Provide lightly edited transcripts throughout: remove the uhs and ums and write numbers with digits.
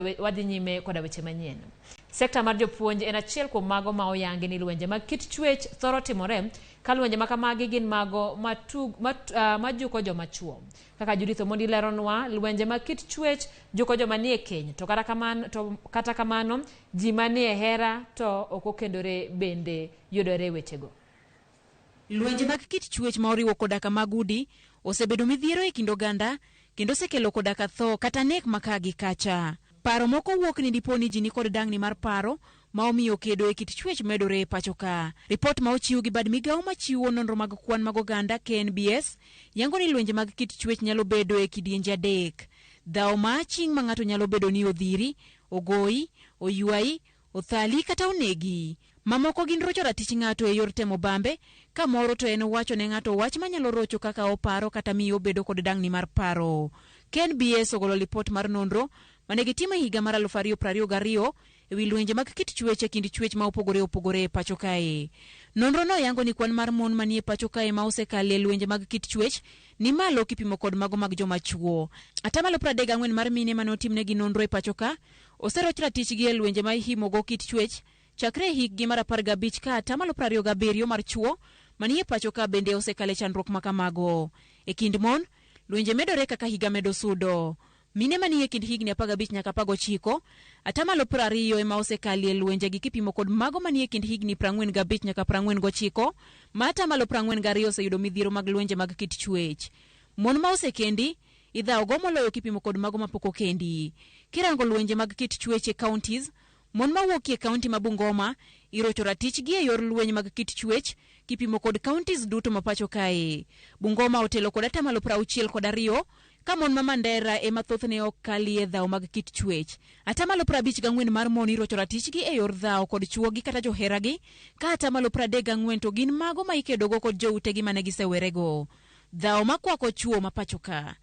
Wadhi nyime koda weche manyien. Sekta mar jopuonj en achiel kuom mago ma oyangi ni lwenje mag kit chwech thoro timore ka lwenje ma kamagi gin mago majuko joma chuo. Kaka Judith Omondi leronwa, lwenje mag kit chwech juko joma nie keny to kata kamano ji manie hera to ok okendore bende yudore e wechego. Lwenje mag kit chwech ma oriwo koda ka mag udi osebedo midhiero e kind oganda kendo osekelo koda ka tho kata nek ma ka gi kacha. Paro moko wuok ni dipo ni ji nikod dang'ni mar paro ma omiyo kedo e kit chwech medore e pacho ka. Ripot ma ochiw gi bad migawo machiwo nonro mag kwan mag oganda KNBS yango ni lwenje mag kit chwech nyalo bedo e kidienje adek. Dhawo ma aching' ma ng'ato nyalo bedo ni odhiri, ogoyi, oywayi, othali kata onegi. Mamoko gin rocho ratich ng'ato e yor temo bambe, ka moro to en wacho ne ng'ato wach manyalo rocho kaka oparo kata miyo obedo kod dang'ni mar paro. KNBS ogolo lipot mar nonro mane gitimo e higa mar 2022 e wi lwenje mag kit chwech e kind chwech ma opogore opogore e pacho kae. Nonro no yango ni kwan mar mon manie pacho kae ma osekale lwenje mag kit chwech ni malo kipimo kod mago mag joma chuo. Atamalo 34 mar mine mane otimnegi nonro e pacho ka oseroch ratichgi e lwenje ma ihimogo kit chwech chakre e hikgi mar 15 ka atamalo 27 mar chuo manie pacho ka bende osekale chandruok ma kamago. E kind mon, lwenje medore kaka higa medo sudo. Mine manie kind higni 15 nyaka 19, atamalo 20 ema osekalie lwenje gi kipimo kod mago manie kind higni 45 nyaka 49, ma atamalo 42 oseyudo midhiero mag lwenje mag kit chwech. Mon ma osekendi, idhawo go moloyo kipimo kod mago mapok okendi. Kirango lwenje mag kit chwech e counties, mon mawuok e kaunti ma Bungoma irocho ratichgi e yor lweny mag kit chwech kipimo kod counties duto ma pacho kae. Bungoma otelo kod atamalo 62 ka mon ma Mandera ema thothne ok kalie dhawo mag kit chwech. Atamalo 54 mar mon irocho ratichgi e yor dhawo kod chuogi kata joheragi, ka atamalo 34 to gin mago ma ikedogo kod joutegi mane gisewerego. Dhawo makwako chuo ma pacho ka.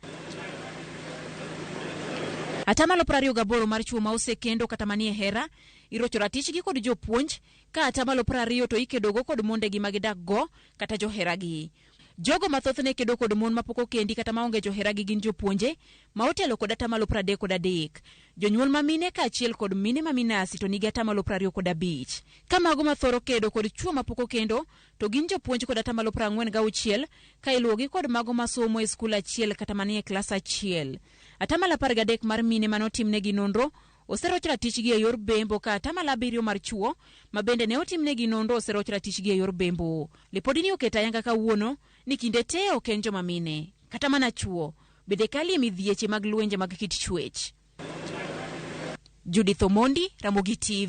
Atamalo 28 mar chuo ma osekendo kata manie hera irocho ratichgi kod jopuonj, ka atamalo 20 to ikedogo kod mondegi ma gidak go kata joheragi. Jogo ma thothne kedo kod mon mapok okendi kata maonge joheragi gin jopuonje ma otelo kod atamalo 33. Jonyuol ma mine kaachiel kod mine ma minasi to nigi atamalo 25. Ka mago ma thoro kedo kod chuo mapok okendo to gin jopuonj kod atamalo 46 ka iluwogi kod mago masomo e skul achiel kata manie klas achiel. Atamalo 13 mar mine mane otimnegi nonro oseroch ratichgi e yor bembo ka atamalo 7 mar chuo ma bende ne otimnegi nonro oseroch ratichgi e yor bembo. Lipodini oketo ayanga kawuono ni kinde te ok en joma mine kata mana chuo bende kalie midhieche mag lwenje mag kit chwech. Judith Omondi, Ramogi TV.